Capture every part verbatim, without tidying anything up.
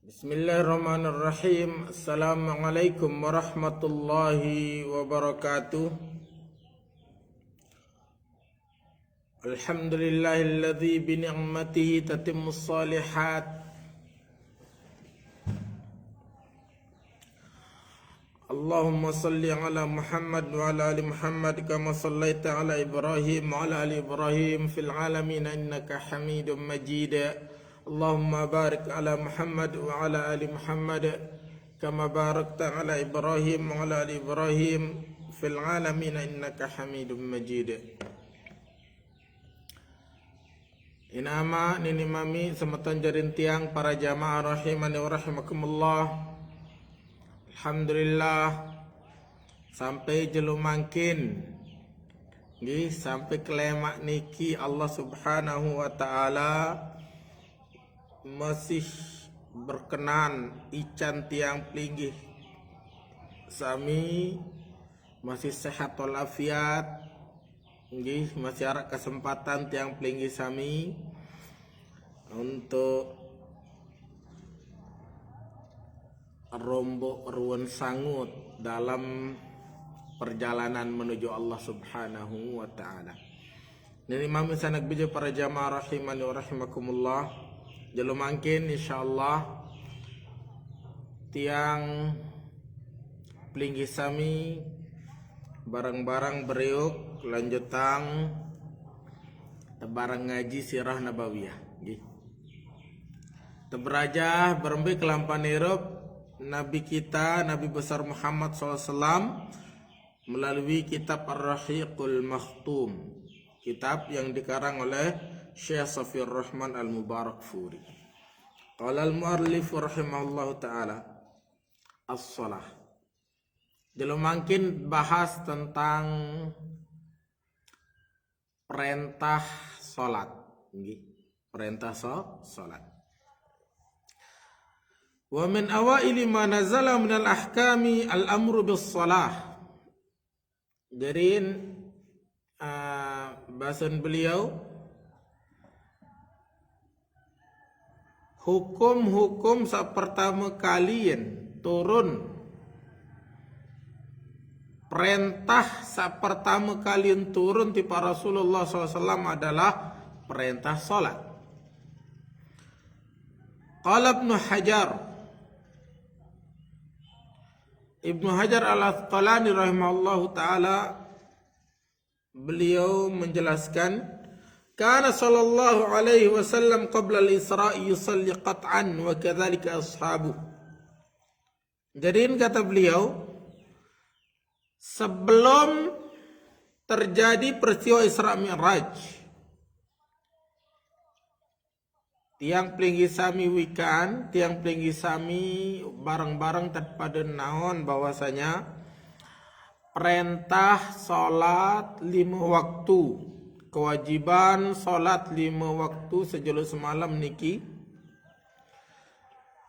Bismillahirrahmanirrahim. Assalamualaikum warahmatullahi wabarakatuh. Alhamdulillahilladzi bi ni'matihi tatimmus salihat. Allahumma salli ala Muhammad wa ala ali Muhammad kama sallaita ala Ibrahim wa ala ali Ibrahim fil alamin innaka Hamidum Majid. Allahumma barik ala Muhammad wa ala ali Muhammad kama barakta ala Ibrahim wa ala ali Ibrahim fil alamin innaka Hamidum Majid. Inama nini mami semeton jarin tiang para jamaah rahimani wa rahimakumullah. Alhamdulillah, sampai jelo mangkin, nggih, sampai kelemak niki Allah Subhanahu wa taala masih berkenan ican tiang pelinggih sami masih sehat walafiat, nggih, masih araq kesempatan tiang pelinggih sami untuk rombok ruwen sangut dalam perjalanan menuju Allah Subhanahu wa taala. Nini mami sanak bija para jamaah rahimani wa rahimakumullah. Jelo mangkin insyaallah tiang pelinggih sami bareng-bareng beriuk lanjutang tebareng ngaji sirah nabawiyah, nggih. Teberajah berembe kelampan irup Nabi kita, Nabi besar Muhammad sallallahu alaihi wasallam, melalui kitab Ar-Rahiqul Makhtum, kitab yang dikarang oleh Syekh Safir Rahman Al-Mubarak Furi. Qala al-muallif rahimahullahu taala, as-salah. Jelo mangkin bahas tentang perintah salat, nggih. Perintah so, salat. Wa min awaili ma nazala minal ahkami al-amru bis salah. Jadi, eh, bahasan beliau, hukum-hukum sapertama kali yen turun, perintah sapertama kali yen turun tiba Rasulullah sallallahu alaihi wasallam adalah perintah salat. Qala Ibnu Hajar, Ibnu Hajar Al-Asqalani rahimahullahu taala, beliau menjelaskan, kana sallallahu alaihi wasallam qabla al-Isra'i yusalli qat'an wa kadzalika ashabu. Jadi, kata beliau, sebelum terjadi peristiwa Isra Mi'raj, tiang pelinggih sami wikan, tiang pelinggih sami bareng-bareng tepadu naon bahwasanya perintah salat lima waktu, kewajiban salat lima waktu sejelo semalam niki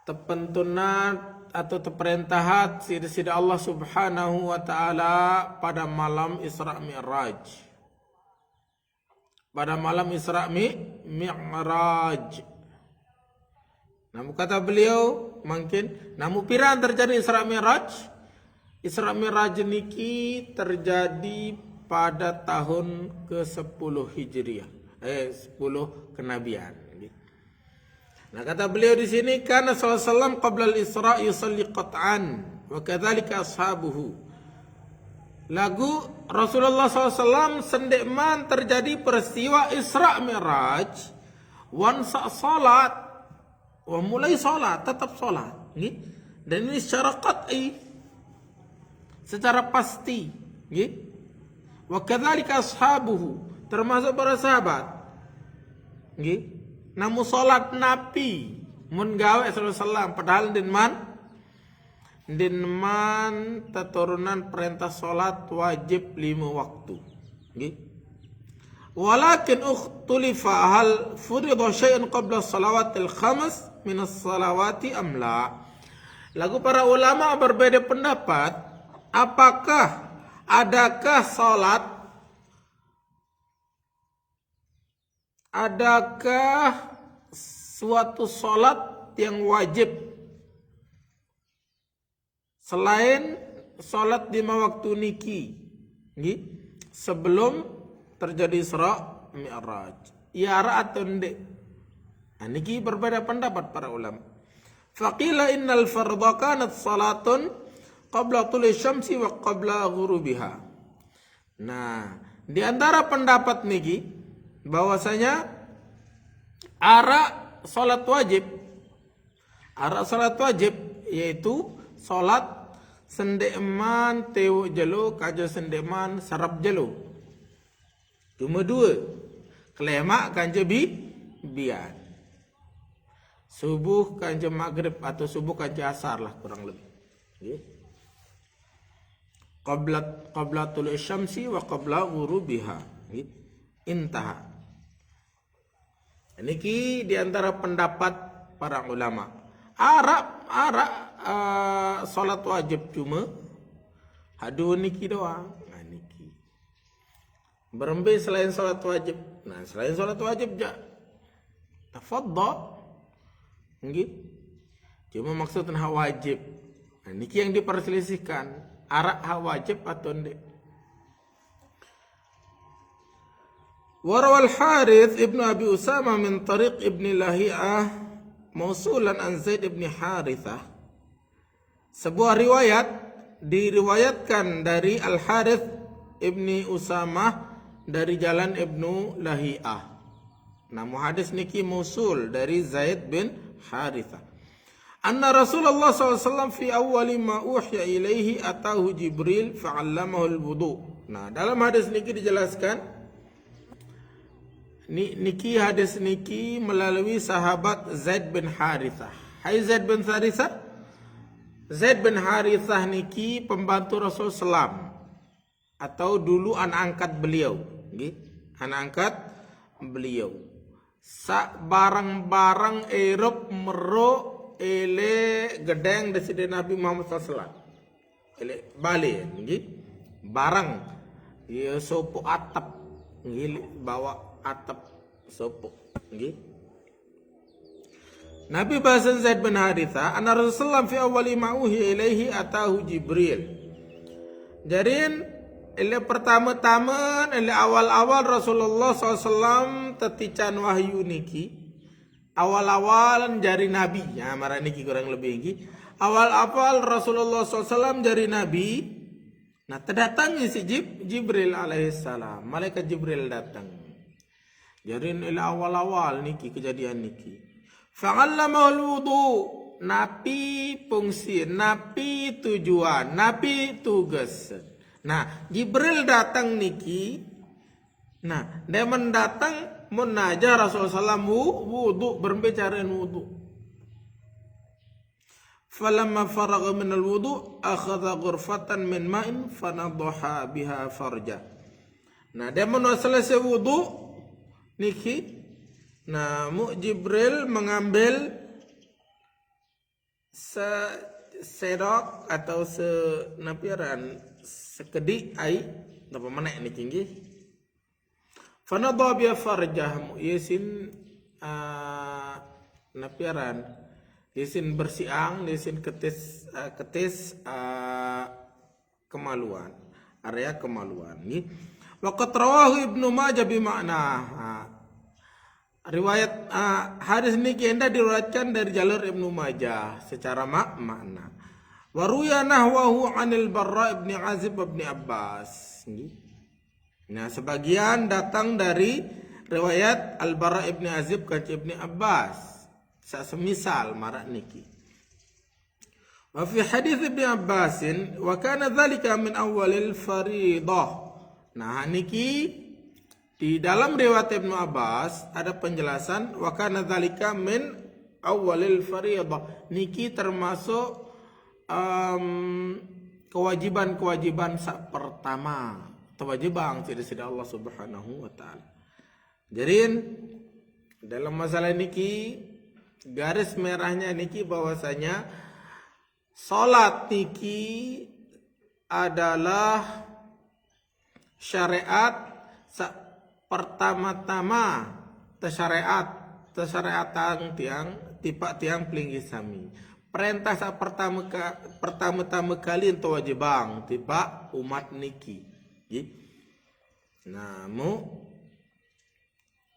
tepentunat atau teperintahkan sida-sida Allah Subhanahu wa taala pada malam Isra Mi'raj. Pada malam Isra Mi-, Mi'raj. Namu kata beliau, mungkin, namu piran terjadi Isra Mi'raj? Isra Mi'raj niki terjadi pada tahun ke sepuluh Hijriah. Eh, sepuluh kenabian. Nah, kata beliau di sini, kana sallallahu alaihi wasallam qabla al-Isra yusalli qat'an, wa kadzalika ashabuhu. Lagu Rasulullah sallallahu alaihi wasallam sendek man terjadi peristiwa Isra Mi'raj, wan sa salat, wa mulai salat, tetap salat, nggih. Dan ini secara qat'i, secara pasti, nggih. Wa kadzalika ashabuhu, termasuk para sahabat. Nggih. Namu salat Nabi mun gawe sallallahu alaihi wasallam, padahal ndin man, ndin man teturunan perintah salat wajib lima waktu. Nggih. Walakin ukhtulifa hal furida syai'un qabla salawatil khams minas salawati am la. Lagu para ulama berbeda pendapat, apakah adakah salat, adakah suatu salat yang wajib Selain salat lima waktu niki, nggih, sebelum terjadi Isra Mi'raj, ya, ara atau ndak? Nah, niki berbeda pendapat para ulama. Faqila innal fardha kanat salatun qabla tulu'i syamsi wa qabla ghurubiha. Nah, di antara pendapat niki bahwasanya ara salat wajib, ara salat wajib yaitu salat sendeqman tewuq jelo kance sendeqman serep jelo. Cuma dua. Kelemaq kance bi-, bian. Subuh kance maghrib atau subuh kance asar lah kurang lebih. Nggih. Qabla, qabla tulu'i syamsi wa qabla ghurubiha. Nggih. Intaha. Niki di antara pendapat para ulama. Ara, ara, eh, salat wajib cuma hadu niki doang. Nah, niki. Berembe selain salat wajib? Nah, selain salat wajib jaq. Tafadhal. Nggih. Cuma maksudnya hak wajib. Nah, niki yang diperselisihkan. Ara hak wajib atau ndak? Warawal Harith ibnu Abi Usama min tariq ibni Lahi'ah mausulan an Zaid ibni Harithah. Sebuah riwayat diriwayatkan dari Al-Harith ibni Usamah dari jalan Ibnu Lahi'ah. Namu hadis niki mausul dari Zaid bin Harithah. Anna Rasulullah sallallahu alaihi wasallam fi awwali ma uhiya ilaihi atahu Jibril fa'allamahu al-wudu. Nah, dalam hadis niki dijelaskan, ni-, niki hadis niki melalui sahabat Zaid bin Harithah. Hai Zaid bin Harithah, Zaid bin Harithah niki pembantu Rasul sallam atau dulu anak angkat beliau, nggih. Anak angkat beliau. Saq bareng-bareng irup meruq eleq gedeng Deside Nabi Muhammad sallallahu alaihi wasallam. Eleq bale, nggih. Bareng. Ye sopoq atep. Nggih, bawaq atep sopoq. Nggih. Nabi basen Zaid bin Harithah, anna Rasulullah fi awwali ma uhiya ilaihi atahu Jibril. Jari, eleq pertame-tame, eleq awal-awal Rasulullah sallallahu alaihi wasallam tetican wahyu niki. Awal-awal jari nabi. Ya, maraq niki kurang lebih niki. Awal-awal Rasulullah sallallahu alaihi wasallam jari nabi. Nah, tedatengi siq Jib-, Jibril alaihissalam. Malaikat Jibril dateng. Jari, eleq awal-awal niki kejadian niki. Fa'allamahul wudu. Napi fungsi, napi tujuan, napi tugas. Nah, Jibril dateng niki. Nah, demen dateng mun najah Rasulullah sallam wu-, wudu, berembe caren wudu. Falamma faragha minal wudu, akhadha ghurfatan min ma'in fanadhaha biha farjah. Nah, demen selese wudu niki, nah, muq Jibril mengambil se-, sedok atau se-, napi aran, sekediq aiq, napa meneq niki nggih. Fanadhaha biha farjah, muq ye sin, ah, napi aran, ye sin bersiang, ye sin ketis, ah, ketis, ah, kemaluan, area kemaluan, nggih. Wa qad rawahu Ibnu Majah bi ma'na. Ha. Riwayat, ah, hadis niki endah diriwayatkan dari jalur Ibnu Majah secara mak-, makna. Wa ruya nahwahu anil Barra ibni Azib ibni Abbas. Nggih. Nah, sebagian datang dari riwayat Al-Bara ibni Azib kance Ibni Abbas. Saq semisal maraq niki. Wa fi hadits Ibni Abbasin, wa kana dzalika min awwalil fariidah. Nah, niki di dalam riwayat Ibnu Abbas ada penjelasan, wa kana dzalika min awwalil fariidah. Niki termasuk, em, kewajiban-kewajiban saq pertama tewajibang siq Deside Allah Subhanahu wa Ta'ala. Jari, dalam masalah niki, garis merahnya niki bahwasanya salat niki adalah syariat saq pertama-tama tesyariat, tesyariatang tiang, tipaq tiang pelinggih sami. perintah saat pertama ka, pertama-tama kali ento wajibang tiba umat niki. Nggih. Nah, mu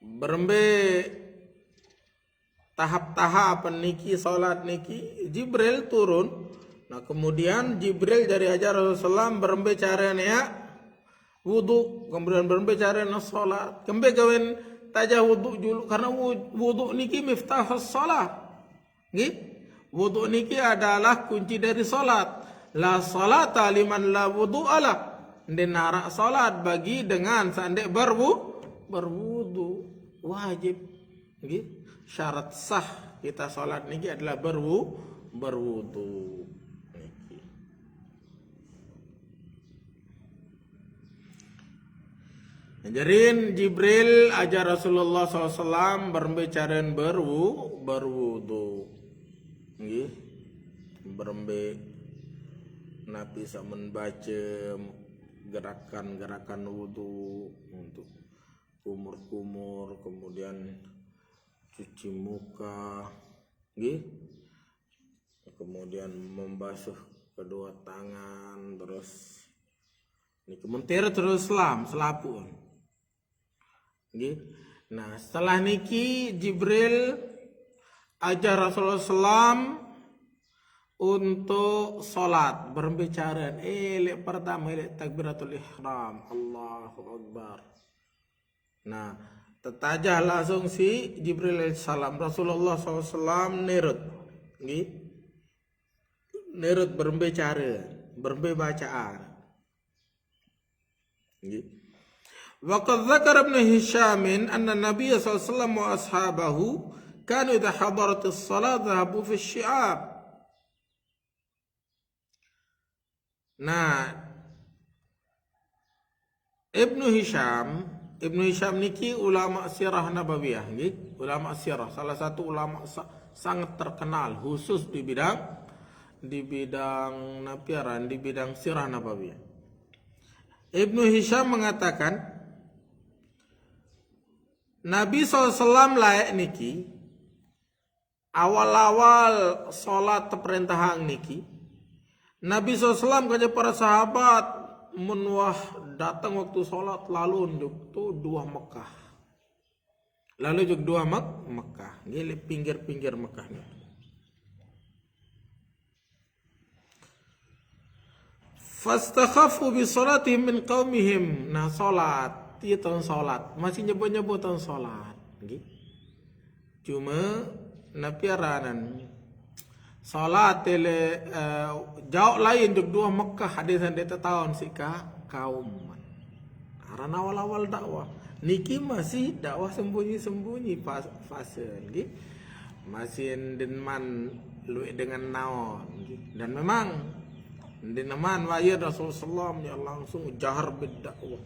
berembe tahap-tahap niki, salat niki, Jibril turun. Nah, kemudian Jibril jari ajar Rasulullah berembe carane wudu, kemudian berembe carane salat. Kembe gawen tajah wudu julu, karena wu-, wudu niki miftahus salat. Nggih? Wudu niki adalah kunci dari salat. La salata liman la wudu'alah. Ndeq naraq salat bagi dengan saq ndeq berwu-, berwudu. Wajib. Nggih? Syarat sah kita salat niki adalah berwu-, berwudu. Niki. Nah, jari Jibril ajar Rasulullah sallallahu alaihi wasallam berembe caren berwu-, berwudu. Nggih. Berembe napi saq men bace gerakan-gerakan wudu untuk kumur-kumur, kemudian cuci muka, nggih. Kemudian membasuh kedua tangan, terus niki mentir terus selam, selapuq. Nggih. Nah, setelah niki Jibril ajar Rasulullah sallam untuk salat, berembe caren. Eh, leq pertame, leq takbiratul ihram. Allahu Akbar. Nah, tetajah langsung si Jibril alaihissalam. Rasulullah sallallahu alaihi wasallam nirut. Nggih. Nirut berembe care, berembe bacaan. Nggih. Wa qad dzakara Ibnu Hisyamin anna Nabiy sallallahu alaihi wasallam wa ashabahu kanu idza hadaratis shalah dzahabu fis syi'ab. Nah, Ibnu Hisyam, Ibnu Hisyam niki ulama sirah nabawiyah, nggih. Ulama sirah, salah satu ulama sa-, sangat terkenal khusus di bidang, di bidang napi aran, di bidang sirah nabawiyah. Ibnu Hisyam mengatakan, Nabi sallallahu alaihi wasallam laeq niki, awal-awal salat teperintahang niki, Nabi sallallahu alaihi wasallam kance para sahabat, mun wah dateng waktu salat, lalo njuk tu duah Mekah. Lalo njuk duah Mek-, Mekah. Nggih, leq pinggir-pinggir Mekah niki. Fastakhaffu bi salatihim min qaumihim. Nah, salat. Ie taun salat. Masih nyebut-nyebut taun salat. Nggih. Cuma, napi aranan? Salat ele, eh, jaoq lain jok duah Mekah, hadis ndeq tetaun siq ka-, kaum. Aran awal-awal dakwah. Niki masih dakwah sembunyi-sembunyi fa-, fase, nggih. Masih ndeqman lueq dengan naon, nggih. Dan memang ndeqman wayah Rasulullah sallam ya langsung jahar bidakwah.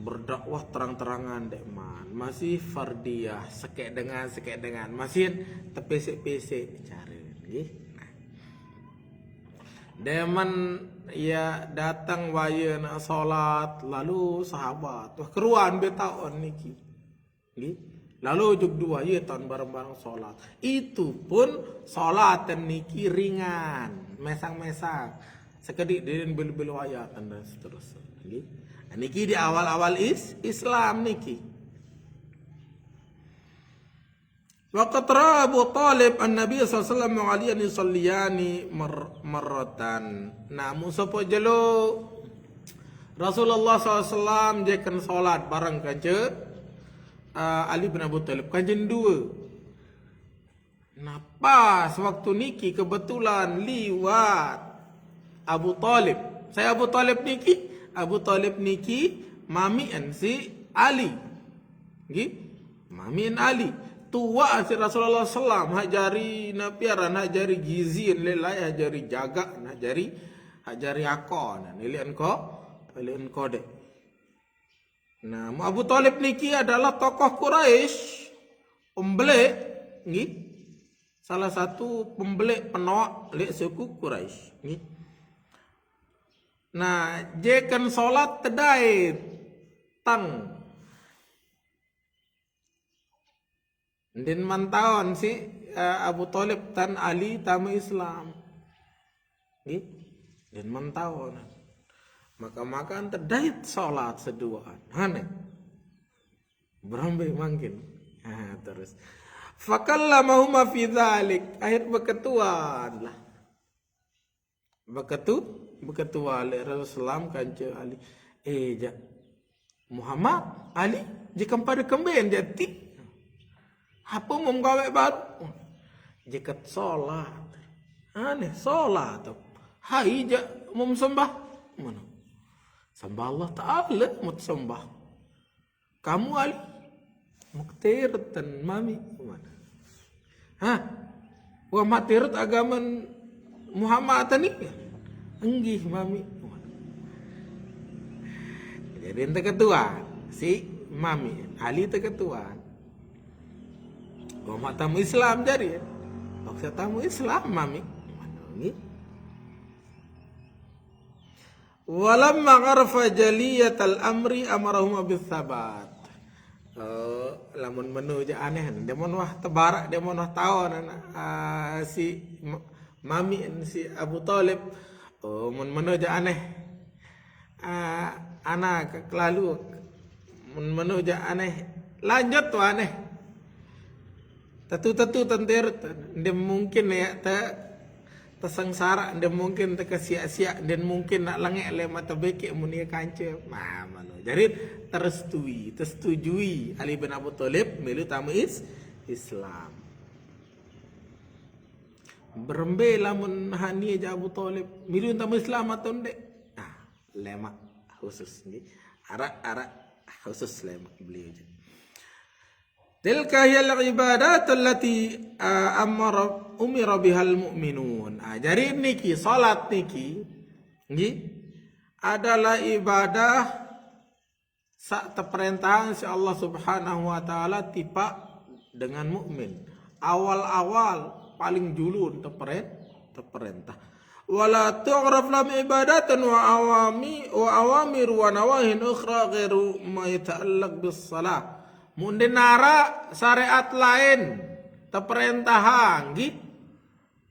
Berdakwah terang-terangan ndeqman. Masih fardiyah, sekeq dengan, sekeq dengan. Masih tepiseq-piseq care, nggih. Nah. Demen ie dateng wayene salat, lalo sahabat, wah, keruan betaon niki. Nggih. Lalo jok duah, ie taun bareng-bareng salat. Itu pun salate niki ringan, mesang-mesang. Sekediq diden belo-belo ayat dan seterusnya. Nggih. Nah, niki di awal-awal is-, Islam niki. Wa qad ra'a Abu Thalib an-Nabi sallallahu alaihi wasallam wa Aliyan yusalliyani mar-, marratan. Nah, mun sopoq jelo Rasulullah sallallahu alaihi wasallam jeken salat bareng kance, eh, Ali bin Abu Thalib, kancen due. Nah, pas waktu niki kebetulan liwat Abu Thalib. Sai Abu Thalib niki? Abu Thalib niki mamiqen siq Ali. Nggih? Mamiqen Ali. Tuaq siq Rasulullah sallam, hak jari napi aran, hak jari gizin leq laeq, hak jari jagaq, hak jari, hak jari akon. Nah, leq engko, leq engko deq. Nah, Abu Thalib niki adalah tokoh Quraisy, pembeleq, nggih. Salah satu pembeleq penoaq leq suku Quraisy, nggih. Nah, jeken salat tedait tang. Ndeqman taon siq, eh, Abu Thalib tan Ali tama Islam. Nggih. Den man taonan. Maka-maka ente dait salat seduaan. Aneh. Berembe mangkin. Ah, terus. Fakallamahuma fi dzalik. Akhir beketuan lah. Beketu, beketuan le Rasulullah kance Ali. Eh, ja. Muhammad, Ali, jika pada kemben jati. Apa mem gawe baru? Jika salat. Aneh, salat tu. Hai ja mem sembah. Mana? Sembah Allah Ta'ala mut sembah. Kamu Ali, muk tereten mami. Mana? Hah? Wah, mak terut agaman Muhammad tani? Enggih, mami. Jadi ente ketua, si mami, Ali te ketua. Wah, mak tamu Islam jadi ya. Waktu tamu Islam, mami. Mana ni? Walamma arafa jaliyatal amri amarahuma bis sabat. Oh, lamun menu ja aneh, demon wah tebarak, demon wah taonan, ah, si ma-, mami si Abu Thalib. Oh, mun menu ja aneh. Ah, anak kelalu mun menu ja aneh. Lanjut tu aneh. Tetu-tetu tenter, nde mungkin ya te, tesengsara, nde mungkin te kesia-sia, nde mungkin nak lengek le mata bekek mun ia kance. Nah, mano. Jadi terestui, tersetujui Ali bin Abu Thalib milu tamu is, Islam. Berembe lamun hani ja Abu Thalib milu tamu Islam atau nde? Nah, lemak khusus nggih. Arak-arak khusus lemak beliau je. Tilka hiyal ibadat allati, ah, amara, umira bihal mu'minun. Ah, jadi niki, salat niki, nggih, adalah ibadah sak teperintahan si Allah Subhanahu wa Ta'ala tipak dengan mukmin. Awal-awal paling julun teperen-, teperintah. Wala tu'raf lam ibadatan wa awami, wa awamir wa nawahin ukhra ghairu ma yata'allaq bis salah. Mun nde nara syariat lain teperintahang, nggih.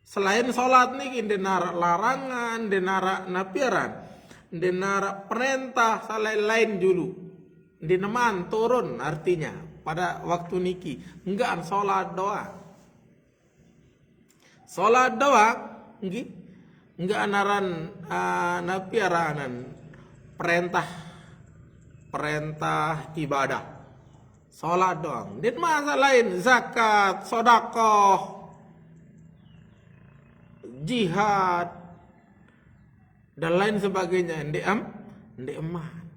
Selain salat niki, nde nara larangan, nde nara napiaran, nde nara perintah, selain lain julu. Nde neman turun artinya pada waktu niki. Enggak salat doang. Salat doang, nggih. Enggak naran, ah, napiaranan perintah, perintah ibadah. Salat doang. Nde masa lain, zakat, sedekah, jihad, dan lain sebagainya. Nde em, nde eman.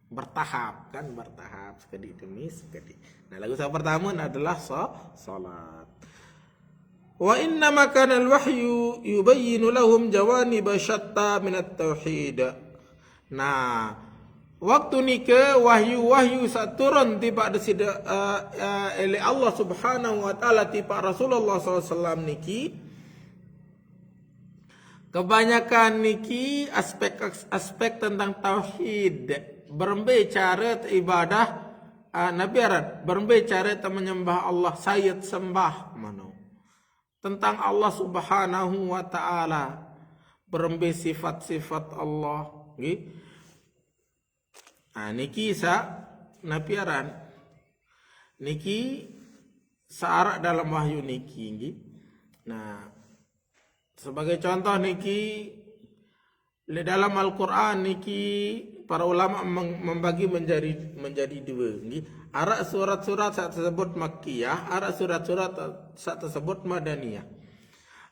Bertahap kan, bertahap, sekedi demi sekedi. Nah, lagu saq pertame adalah sa-, salat. Wa inna ma kana al-wahyu yubayyinu lahum jawaniba syatta min at-tauhid. Nah, waktu nike wahyu-wahyu saq turun tipaq Deside, eh, eh, leq Allah Subhanahu wa Ta'ala tipaq Rasulullah sallallahu alaihi wasallam niki, kebanyakan niki aspek-aspek tentang tauhid. Berembe care te ibadah, eh, napi aran, berembe care te menyembah Allah, sai sembah mano. Tentang Allah Subhanahu wa Ta'ala. Berembe sifat-sifat Allah, nggih. Nah, niki saq napi aran? Niki saq araq dalam wahyu niki, nggih. Nah, sebagai contoh niki, leq dalam Al-Qur'an niki para ulama meng-, membagi menjadi, menjadi due, nggih. Araq surat-surat saq tesebut Makkiyah, araq surat-surat saq tesebut Madaniyah.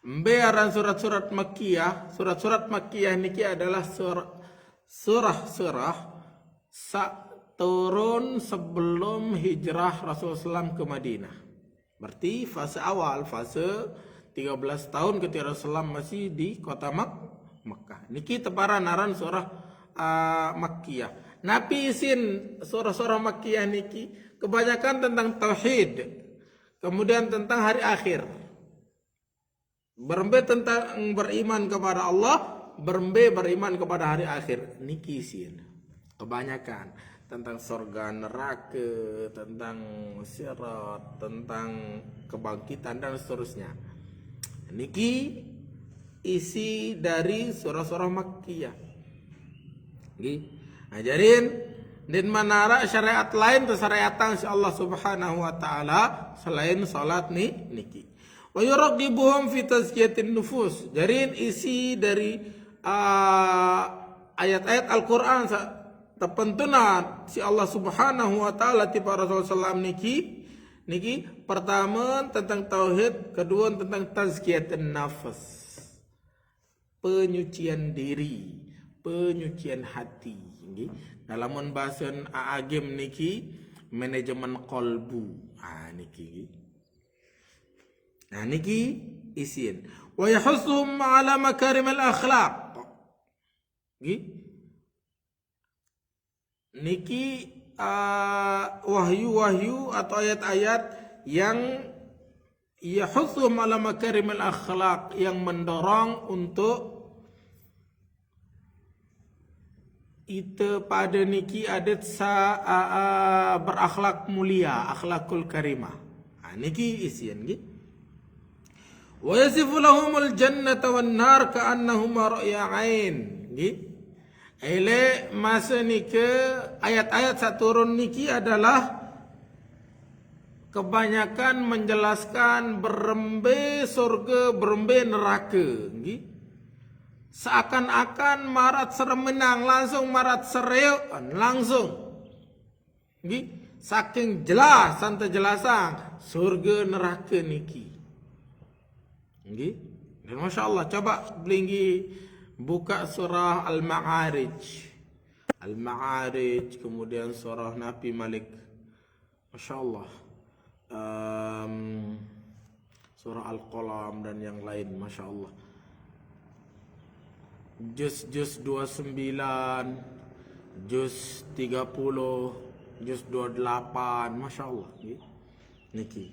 Mbe aran surat-surat Makkiyah? Surat-surat Makkiyah niki adalah sur-, surah-surah saq turun sebelum hijrah Rasulullah sallallahu alaihi wasallam ke Madinah. Berarti fase awal, fase tiga belas tahun ketika Rasulullah masih di kota Mak-, Mekah. Niki teparan aran surah, ah, Makkiyah. Napi isin surah-surah Makkiyah niki? Kebanyakan tentang tauhid. Kemudian tentang hari akhir. Berembe tentang beriman kepada Allah, berembe beriman kepada hari akhir. Niki isin. Kebanyakan. tentang surga neraka, tentang sirat, tentang kebangkitan dan seterusnya. Niki isi dari surah-surah Makkiyah. Nggih. Nah, jadiin, dan manara syariat lain tersyariatkan si Allah Subhanahu wa taala selain salat ni niki. Wa yuraghibuhum fi tazkiyatin nufus. Jadiin, isi dari uh, ayat-ayat Al-Qur'an terpentunan si Allah Subhanahu wa taala tiba Rasulullah sallam niki, niki pertama tentang tauhid, kedua tentang tazkiyatun nafas, penyucian diri, penyucian hati. Nggih. Dalam bahasa agim niki manajemen kolbu. Ah, niki. Nah, niki isin. Wa yahussuhum ala makarimil akhlaq. Nggih. Niki uh, wahyu-wahyu atau ayat-ayat yang yahussuhum ala makarimil akhlaq, yang mendorong untuk ite pada niki adat sa uh, uh, berakhlak mulia, akhlakul karimah. Ha, niki isin nggih. Wa yasifu lahumul jannata wan nar ka'annahuma ra'ya ain. Nggih. Ele masa nika ayat-ayat saturun niki adalah kebanyakan menjelaskan berembe surga, berembe neraka, nggih. Seakan-akan marat seremenang langsung marat sereo langsung. Nggih, saking jelas santa jelasang surga neraka niki. Nggih. Dan masya Allah, coba belinggi buka surah Al-Ma'arij. Al-Ma'arij, kemudian surah Nabi Malik. Masya Allah. Um, surah Al-Qalam dan yang lain, masya Allah. Juz-juz dua sembilan, juz tiga puluh, juz dua delapan, masya Allah. Nggih. Niki.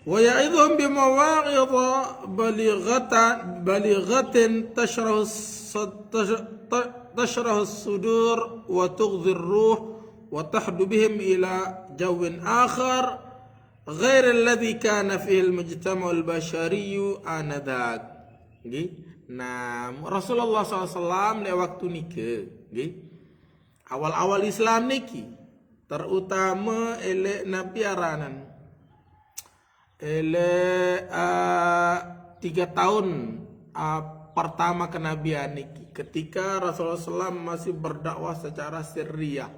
Wa ya'idhum bimawa'idha balighatan balighatin tashrahu tashrahu sudur wa tughdhir ruh wa tahdu bihim ila jawin akhar ghairil ladzi kana fihi al-mujtama'ul basyariyyu anadak. Nggih. Nah, Rasulullah sallallahu alaihi wasallam le waktu nika, nggih. Awal-awal Islam niki, terutama elek Nabi aranan. Elek uh, tiga tahun uh, pertama kenabian niki, ketika Rasulullah sallam masih berdakwah secara sirriyah,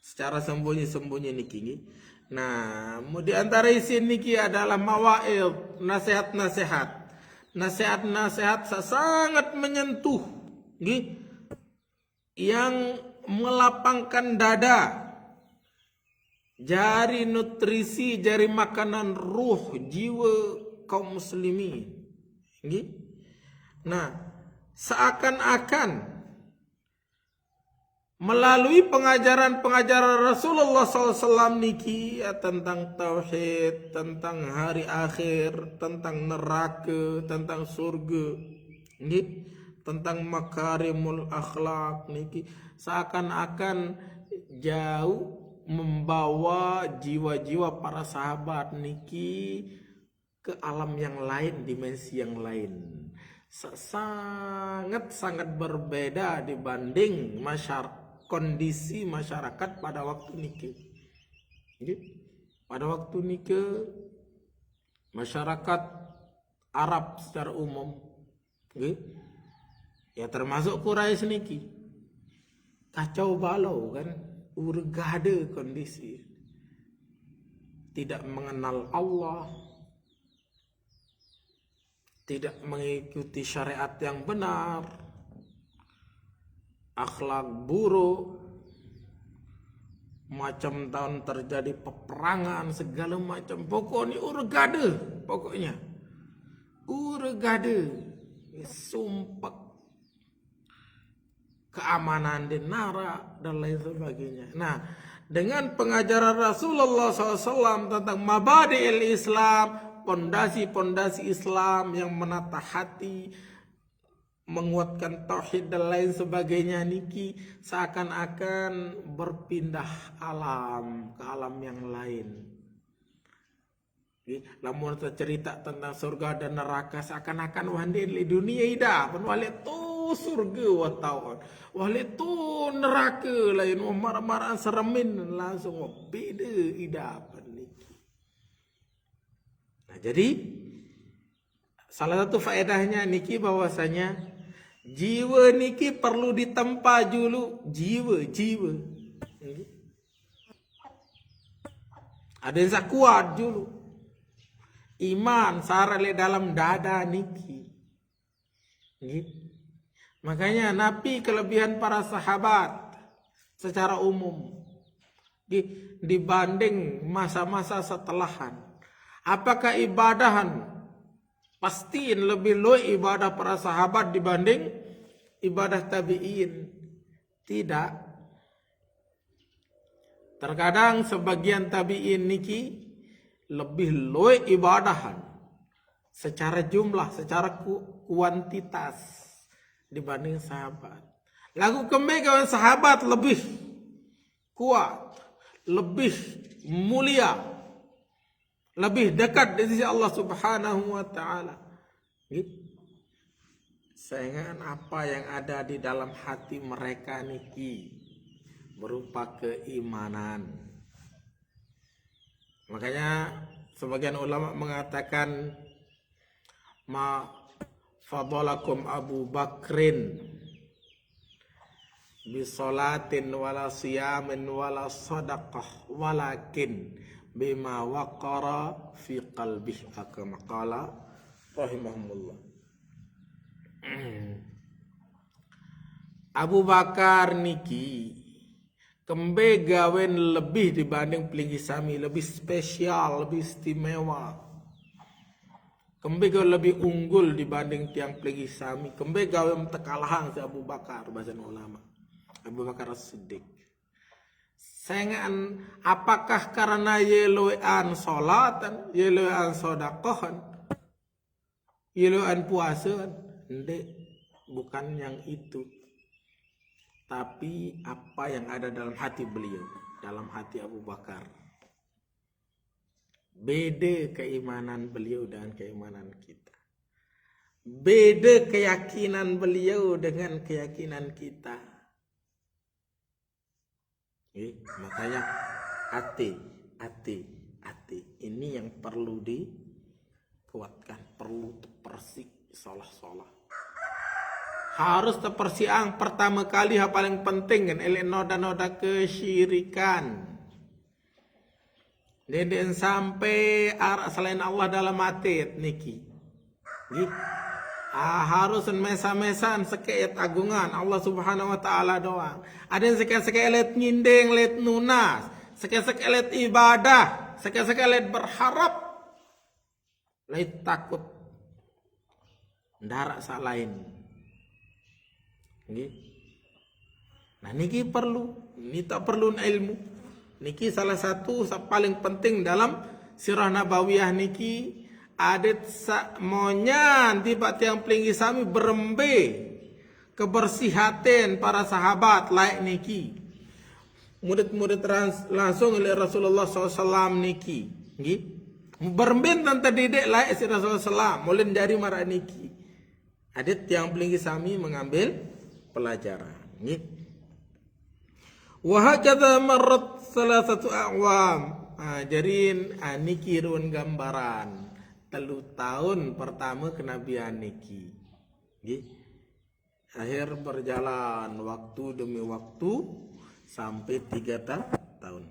secara sembunyi-sembunyi niki. Nah, di antara isi niki adalah mawaid, nasihat-nasihat. Nasihat-nasihat sangat menyentuh, nggih, yang melapangkan dada, jari nutrisi, jari makanan ruh, jiwa kaum muslimin. Nggih. Nah, seakan-akan melalui pengajaran-pengajaran Rasulullah sallallahu alaihi wasallam niki, ya, tentang tauhid, tentang hari akhir, tentang neraka, tentang surga, nggih, tentang makarimul akhlak niki, seakan-akan jauh membawa jiwa-jiwa para sahabat niki ke alam yang lain, dimensi yang lain. Sangat-sangat berbeda dibanding masyar kondisi masyarakat pada waktu nike. Pada waktu nike, masyarakat Arab secara umum, ya, termasuk Quraisy niki, kacau balau, kan, urgade kondisi, tidak mengenal Allah, tidak mengikuti syariat yang benar, akhlak buruk, macam tahun terjadi peperangan segala macam, pokoknya urgade, pokoknya urgade, sumpek, keamanan di nara dan lain sebagainya. Nah, dengan pengajaran Rasulullah sallallahu alaihi wasallam tentang mabadi'il Islam, pondasi-pondasi Islam yang menata hati, menguatkan tauhid dan lain sebagainya niki seakan-akan berpindah alam ke alam yang lain. Nggih, lamun cerita tentang surga dan neraka seakan-akan wah di dunia ida pun wah tu surga wah taun. Wah tu neraka lain wah marah-marah seremin langsung wah beda ida pun niki. Nah, jadi salah satu faedahnya niki bahwasanya jiwa niki perlu ditempa dulu jiwa jiwa. Ada yang kuat dulu. Iman sara le dalam dada niki. Nggih. Makanya napi kelebihan para sahabat secara umum. Nggih, dibanding masa-masa setelahan. Apakah ibadahan pastiin lebih luwih ibadah para sahabat dibanding ibadah tabi'in? Tidak. Terkadang sebagian tabi'in niki lebih luwih ibadahan secara jumlah, secara ku- kuantitas dibanding sahabat. Lagu kembe gawean sahabat lebih kuat, lebih mulia, lebih dekat di sisi Allah Subhanahu wa taala. Gitu. Sehingga apa yang ada di dalam hati mereka niki berupa keimanan. Makanya sebagian ulama mengatakan ma fadalakum Abu Bakrin bisolatin wala siyamin wala sadaqah walakin bima waqara fi qalbih, kama qala rahimahumullah. Abu Bakar niki kembe gawen lebih dibanding pelinggih sami, lebih spesial, lebih istimewa. Kembe gawen lebih unggul dibanding tiang pelinggih sami. Kembe gawen tekalahang si Abu Bakar, bahasa ulama. Abu Bakar As-Siddiq. Sengan apakah karena ye luwean solatan, ye luwean sodakohan, ye luwean puasa kan? Ndek, bukan yang itu. Tapi apa yang ada dalam hati beliau, dalam hati Abu Bakar. Beda keimanan beliau dengan keimanan kita. Beda keyakinan beliau dengan keyakinan kita. Nggih, makanya hati, hati, hati. Ini yang perlu dikuatkan, perlu tepersik solah-solah. Harus tepersiang pertama kali hal paling penting kan, elek noda-noda kesyirikan. Deden sampai arak selain Allah dalam hati niki. Nggih. Ah, harus mesa-mesan sekek agungan Allah Subhanahu wa taala doang. Ada yang sekek-sekek let nyinding, let nunas, sekek-sekek let ibadah, sekek-sekek let berharap, let takut. Ndarak sak lain. Nggih. Nah, niki perlu, ini tak perlu ilmu. Niki salah satu sa- paling penting dalam sirah nabawiyah niki adat sak monyan tiba tiang pelinggih sami berembe kebersihaten para sahabat laik niki. Murid-murid rans- langsung oleh Rasulullah sallallahu alaihi wasallam niki. Nggih. Berembe tentang didik laik si Rasulullah sallam, mulai dari marak niki. Adat tiang pelinggih sami mengambil pelajaran. Nggih. Wa hakadha marrat salasatu a'wam. Ah, jadi ah, niki ruan gambaran telu tahun pertama kenabian niki. Nggih. Akhir berjalan waktu demi waktu sampai tiga ta- tahun.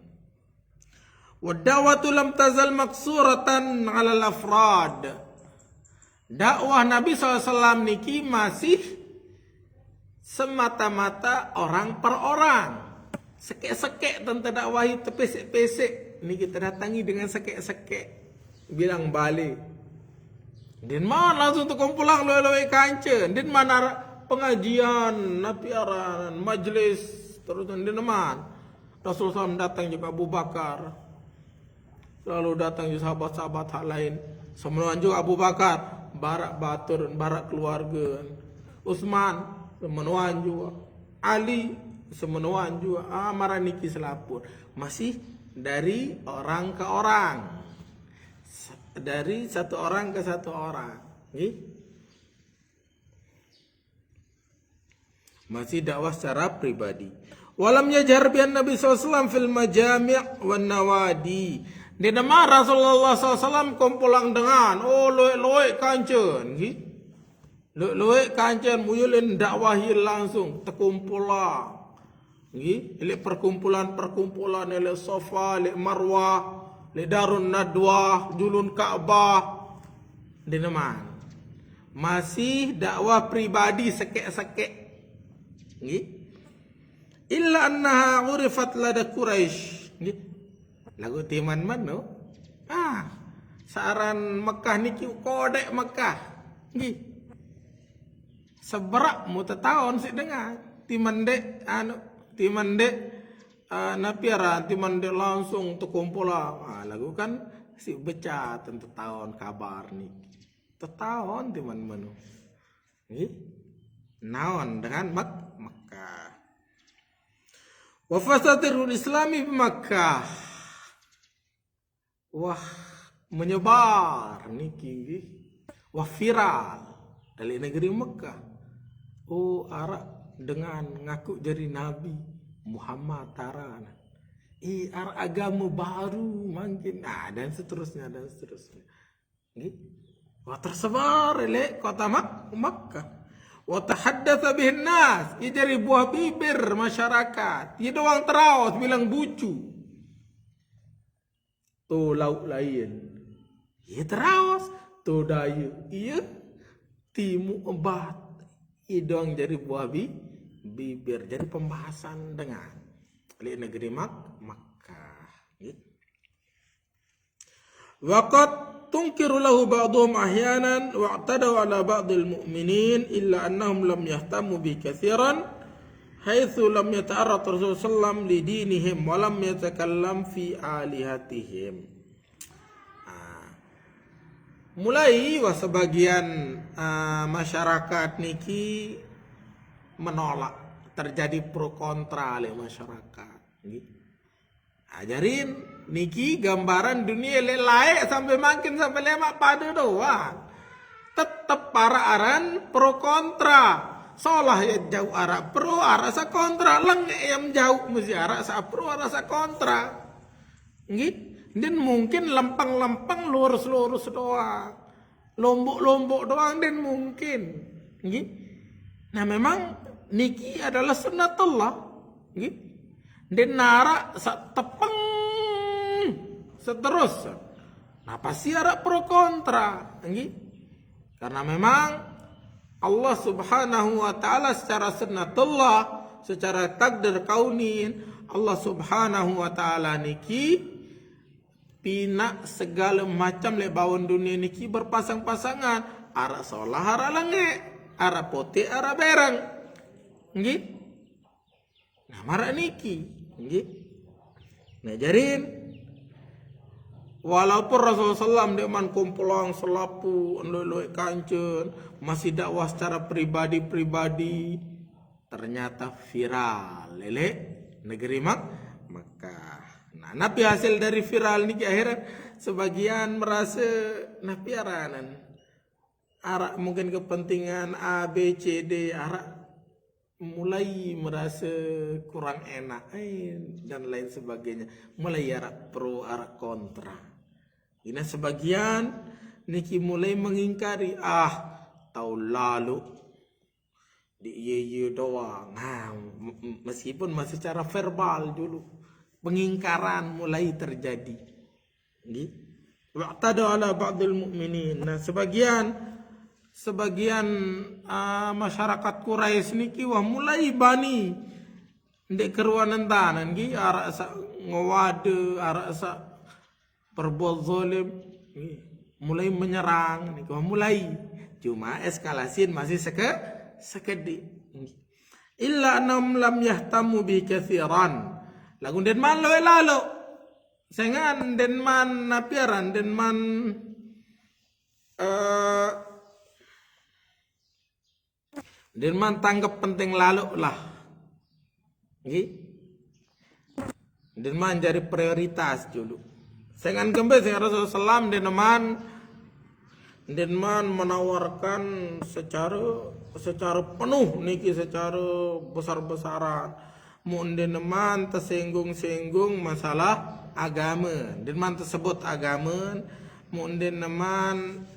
Wa da'watu lam tazal maksuratan 'alal afrad. Dakwah Nabi sallallahu alaihi wasallam niki masih semata-mata orang per orang. Sekek-sekek tentang dakwahi tepesek-pesek niki terdatangi dengan sekek-sekek. Bilang balik. Din man langsung terkumpulang loe-loe kanca. Din man pengajian, napi aran, majlis, terus din man. Rasulullah datang juga Abu Bakar. Lalu datang juga sahabat-sahabat hak lain. Semua juga Abu Bakar, barak batur, barak keluarga. Utsman, semenuan juga. Ali, semenuan juga. Ah, mara niki selaput. Masih dari orang ke orang. Dari satu orang ke satu orang. Nggih. Masih dakwah secara pribadi. Walam yajhar bihan Nabi sallallahu alaihi wasallam fil majami' wan nawadi. Di nama Rasulullah sallallahu alaihi wasallam kumpulang dengan, oh, luwek-luwek kancen, nggih. Luwek-luwek kancen, muyulin dakwahi langsung, tekumpula. Nggih, lek perkumpulan-perkumpulan, lek Safa, lek Marwah, lek Darun Nadwah, Julun Ka'bah. Di neman. Masih dakwah pribadi sekek-sekek. Nggih. Illa annaha urifat lada Quraisy. Nggih. Lagu timan mano? Ah, saaran Mekah niki kodek Mekah. Nggih. Seberak mu tetaon sik dengan. Timan dek, anu, timan dek, ah, napi aran, timan dek langsung tekumpul. Ah, lagu kan sik beca tentu taon kabar niki. Tetaon timan mano. Nggih. Naon dengan Mek-, Mekah. Wa fasatirul Islami bi Makkah. Wah, menyebar niki nggih. Wah, viral dari negeri Mekah. Oh, arak dengan ngaku jadi Nabi Muhammad Taran. Ih, arak agama baru mungkin. Ah, dan seterusnya, dan seterusnya. Nggih. Wah, tersebar lek kota Mak-, Makkah. Wa tahaddatsa bihin nas, ia jadi buah bibir masyarakat. Ia doang teraos bilang bucu. Tu lauk lain. Ia teraos, tu daya. Ia timu ebat. Ia doang jadi buah bi-, bibir. Jadi pembahasan dengan lek negeri Mak-, Makkah. Nggih. وقد تنكر له بعضهم أحيانا واعتدوا على بعض المؤمنين إلا أنهم لم يهتموا به كثيرا حيث لم يتعرض الرسول صلى الله عليه وسلم لدينهم ولم يتكلم في آلهتهم. Ah. Mulai wah sebagian, ah, masyarakat niki menolak, terjadi pro kontra oleh masyarakat. Nggih. Ajarin niki gambaran dunia lek laek sampai makin sampai lemak pada doang. Tetep para aran pro kontra. Solah ya jauh arak pro, arak sa kontra. Lengek yang jauh mesti arak sa pro, arak sa kontra. Nggih. Dan mungkin lempeng-lempeng lurus-lurus doang. Lombok-lombok doang dan mungkin. Nggih. Nah, memang niki adalah sunnatullah. Nggih. Den narak sak tepeng seterus. Nah, pasti ada pro kontra, nggih. Karena memang Allah Subhanahu wa taala secara sunnatullah, secara takdir kaunin, Allah Subhanahu wa taala niki pina segala macam lek bawon dunia niki berpasang-pasangan. Arak solah, arak lengek, arak potek, arak bereng. Nggih. Nah, marak niki, nggih. Nah, jarin walaupun Rasulullah sallam dek man kumpulang selapu, endoi-endoi kancen, masih dakwah secara pribadi-pribadi, ternyata viral, lelek negeri Mak-, Mekah. Nah, napi hasil dari viral niki akhirnya sebagian merasa napi aranan. Arak mungkin kepentingan A, B, C, D, arak mulai merasa kurang enak, eh, dan lain sebagainya. Mulai arak pro, arak kontra. Ini sebagian niki mulai mengingkari, ah, tahun lalu di iye-iye doang. Nah, m-, m-, meskipun masih secara verbal dulu, pengingkaran mulai terjadi. Nggih. Wa'tadu ala ba'dil mu'minin. Nah, sebagian, sebagian, ah, masyarakat Quraisy niki wah mulai bani ndek keruan entanan nggih, arak sak ngewade, arak sak perbuat zalim, nggih. Mulai menyerang niki wah mulai. Cuma eskalasin masih seke-, sekedik. Nggih. Illa annahum lam yahtamu bi katsiran. Lagu den man loe lalo. Sengan den man napi aran, den man, eh, Ndeqman tanggep penting laloq lah. Nggih. Ndeqman jari prioritas juluq. Sengaqn kembe sengaq Rasulullah sallam ndeqman, ndeqman menawarkan secare, secare penuh niki, secare besar-besaran. Muq ndeqman tesenggung-senggung masalah agame, ndeqman tesebut agame, muq ndeqman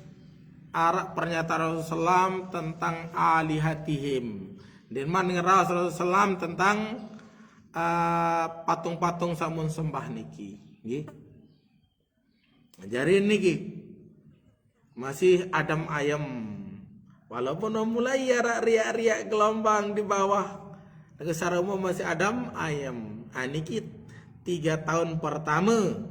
araq pernyataan Rasulullah sallam tentang alihatihim. Ndeqman ngeraos Rasulullah sallam tentang, eh, patung-patung saq mun sembah niki. Nggih. Jari niki masih adem ayem. Walaupun udah mulai araq riak-riak gelombang di bawah, tapi secara umum masih adem ayem. Ah, niki tiga tahun pertama.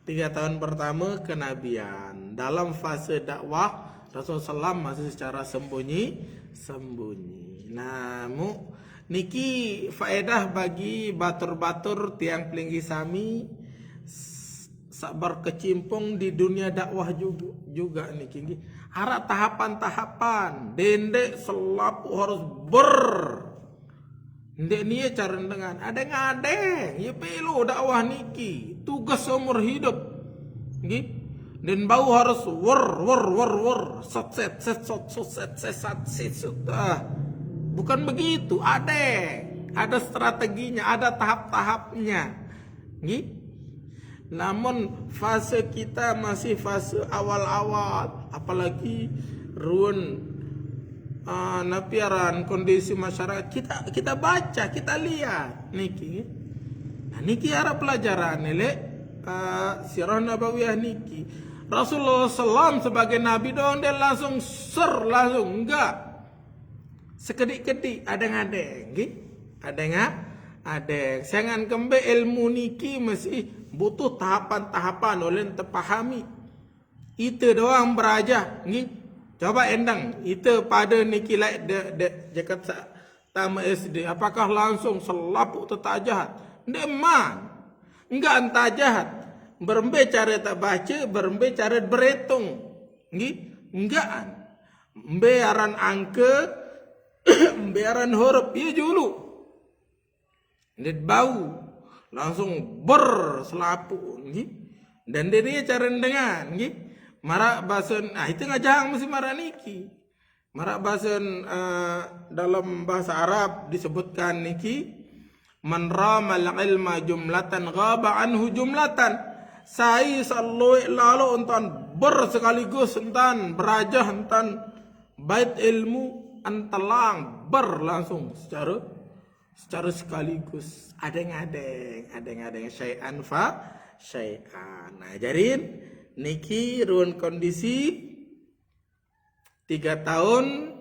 Tiga tahun pertama kenabian. Dalam fase dakwah, Rasulullah sallam masih secara sembunyi-sembunyi. Nah, muq niki faedah bagi batur-batur tiang pelinggih sami, s-, saq berkecimpung di dunia dakwah juga, juga niki, nggih. Araq tahapan-tahapan, dendeq selapuq harus ber. Ndeq nie care dengan. Adeng-adeng, ye pelo dakwah niki. Tugas seumur hidup. Nggih. Ndeqn bau harus wer, wer, wer, wer. Set, set, set, set, set, set, set, set, set, set. Ah. Bukan begitu. Adeng. Ada strateginya, ada tahap-tahapnya. Nggih. Lamun fase kita masih fase awal-awal, apalagi ruen, eh, napi aran kondisi masyarakat, kita, kita baca, kita lihat niki. Nah, niki araq pelajaran leq, eh, sirah nabawiyah niki. Rasulullah sallam sebagai nabi doang ndeq langsung ser, langsung, enggak. Sekediq-kediq, adeng-adeng, nggih. Adeng-a-, adeng. Sengaqn kembe ilmu niki masih butuh tahapan-tahapan ulen tepahami. Ite doang berajah, nggih. Coba endang, ite pade niki laeq de, de, jeket saq tame S D, apakah langsung selapuq tetajahat? Ndeqman. Enggak entajahat. Berembe care tebace, berembe care beretung. Nggih? Enggak. Mbe aran angke, mbe aran huruf, ye juluq. Ndeq bau. Langsung ber selapuq, nggih. Dan ndeq nie care dengan, nggih. Maraq basen, ah, ite ngajahang mesti maraq niki. Maraq basen, eh, dalam bahasa Arab disebutkan niki, "Man ramal ilma jumlatan ghaba anhu jumlatan." Sai saq lueq laloq entan ber sekaligus entan berajah entan bait ilmu entelang ber langsung secara, secara sekaligus. Adeng-adeng, adeng-adeng, syai'an fa syai'an. Nah, jarin niki ruen kondisi tiga tahun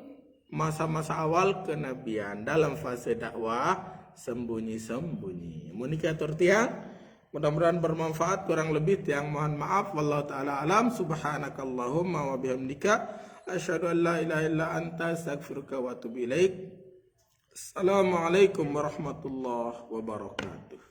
masa-masa awal kenabian dalam fase dakwah sembunyi-sembunyi. Mun niki atur tiang, mudah-mudahan bermanfaat, kurang lebih tiang mohon maaf. Wallahu taala alam. Subhanakallahumma wa bihamdika, asyhadu an la ilaha illa anta, astaghfiruka wa atubu ilaik. Assalamualaikum warahmatullahi wabarakatuh.